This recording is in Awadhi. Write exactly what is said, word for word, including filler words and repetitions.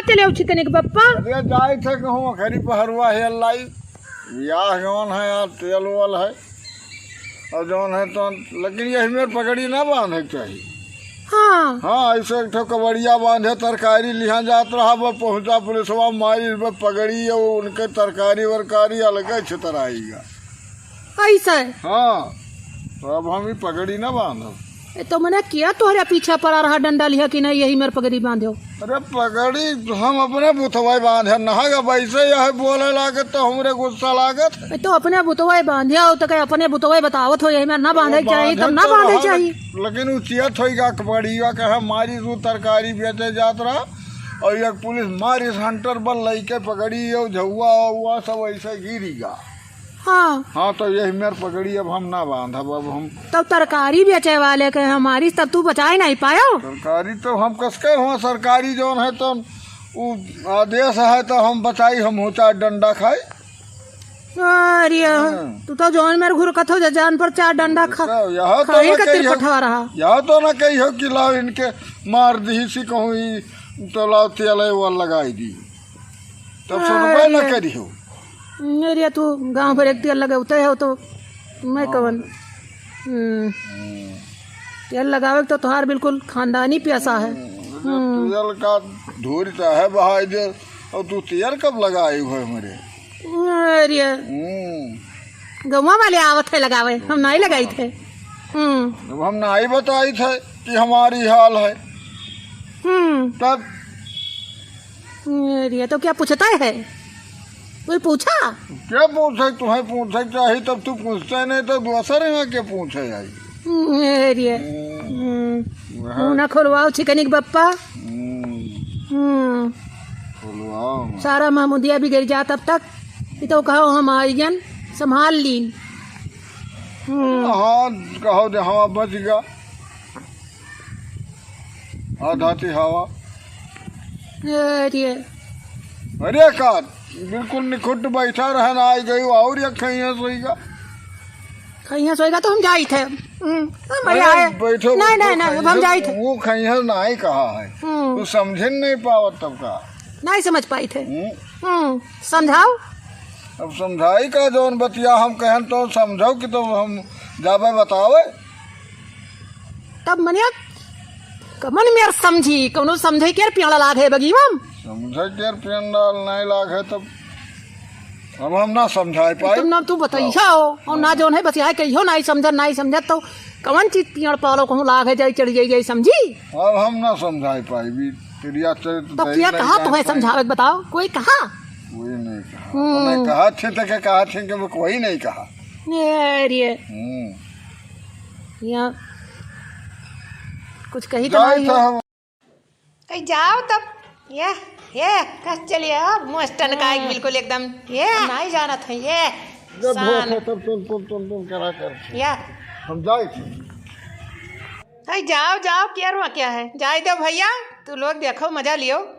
चले उछि कनिक बप्पा। अरे जाइत है कहूँ अखरी पहरुआ है लाई। बियाह जौन है यार, तेल ओल है। और जौन है तो, लेकिन यही मेर पगड़ी ना बांधे के चाही। हाँ। हाँ, ऐसे एक ठो कबड़िया बांधे, तरकारी लिहा जात रहा, बस पहुँचा पुलिसवा, मारी बस पगड़ी, और उनके तरकारी वरकारी अलगे छितराइगा। ऐसे? हाँ, तो अब हम ई पगड़ी ना बांधब। ए, तो मने किया तोहरे पीछे पड़ा रहा डंडा लिहा कि नहीं, यही मेर पगड़ी बांधो? अरे पगड़ी हम अपने बुतवै बांधे, नहा के वैसे यह बोले लागत तो हमरे गुस्सा लागत। ए, तो अपने बुतवै बांधे हो तो कहे अपने बुतवै बतावत हो, यही मेर ना बांधे के चाही, तब ना बांधे के चाही। लेकिन उ चियत होइगा कबड़िया के हम मारी तू तरकारी बेचे जात रहा और एक पुलिस मारिस हंटर बल लइके पगड़ी और झउआ उआ सब ऐसे गिरीगा। हाँ। हाँ, तो यही मेर पगड़ी अब हम ना बांधब, अब हम तब तरकारी बेचे वाले के हमारी, तब तू बचाए नहीं पायो। तरकारी तो हम कसके हुआ, सरकारी जौन है तो उ आदेश है तो हम बचाई, हम हो चार डंडा खाई। अरे, हाँ। तू तो जौन मेर घुरकत हो जा, जान पर चार डंडा खा, तो यह तो खाए ना खातिर कहियो, पठवा रहा। यह तो ना कहियो कि लाओ इनके मार दी सी कहूँ ई, तो लाओ तेल है वो लगाई दी। तब सुनबे न अरे। करिहो। अरे, तू गाँव भर एक तेल लगौते हो तो मैं हाँ। कवन? हम्म। हम्म। तेल लगावे के तो तोहार बिल्कुल खानदानी प्यासा है। हम्म, हम्म। तेल का धूरी तो है बहाई दे, और तू तेल कब लगाई हो हमरे? अरे। हम्म। गौवा वाले आवत है लगावे, हम नहीं लगाई थे। हम्म। अब हम नहीं बताई थे कि हमारी हाल है। हम्म। तब अरे, तो क्या पूछता है? कोई पूछा? क्या पूछे, तुम्हें पूछे चाही तब तू पूछते नहीं तो दूसरे में के पूछे आई। अरे, हम्म। हम्म। वह मुंह ना खोलवाओ छिकनिक बप्पा। हम्म। हम्म। खोलवाओ ना। सारा महमूदिया बिगड़ जा तब तक। ये तो कहो हम आइयन संभाल लीन। हम्म। हाँ, कहो दे हम बच गया। आधा ती हवा। अरे। अरे का, बिल्कुल निखुट बैठा रहन, आई गई और ये खैया सोईगा। खैया सोईगा तो हम जाई थे। हम्म, हम अरे, आए। बैठो, नहीं, बैठो, नहीं, नहीं, अब हम खैया, जाई थे। वो खैया नहीं कहा है। हम्म। तू समझे नहीं पावत तब का। नहीं समझ पाई थे। हम्म। हम्म, समझाओ। अब समझाई का, जौन बतिया हम कहन तो समझाओ कि तो हम जाबे बतावे। तब मनिया कमन मेर समझी, कौनो समझे केर प्याला लाग है बगीवम। समझे केर प्याला नहीं लाग है तब अब हम ना समझाए पाए। तुम ना तू बताइहो, और ना जौन है बस यह कहियो, नहीं समझत, नहीं समझत तो कौन चीज पियड़ पालो कहूँ लाग है, जाई चढ़ जाई, जाई समझी। अब हम ना समझाए पाए भी, तेरी आचरित तब किया कहा तुम्हें समझावे बताओ, कोई कहा? कोई नहीं कहा। हम्म। अपने कहा थे तो क्या कहा थे कि वो कोई नहीं कहा। अरे। हम्म। या कुछ कही तो जाए नहीं तो है। हम कहीं जाओ तब। ये, ये, कस चलिए अब, मुँह टनकाए हम्म। बिल्कुल एकदम। ये, नहीं जानत है, ये। जब शान। होत है तब तुम, तुम, तुम, तुम करा कर। या। हम जाए थे। कहीं जाओ, जाओ, क्या रुआ क्या है? जाए दो भैया, तू लोग देखो, मजा लियो।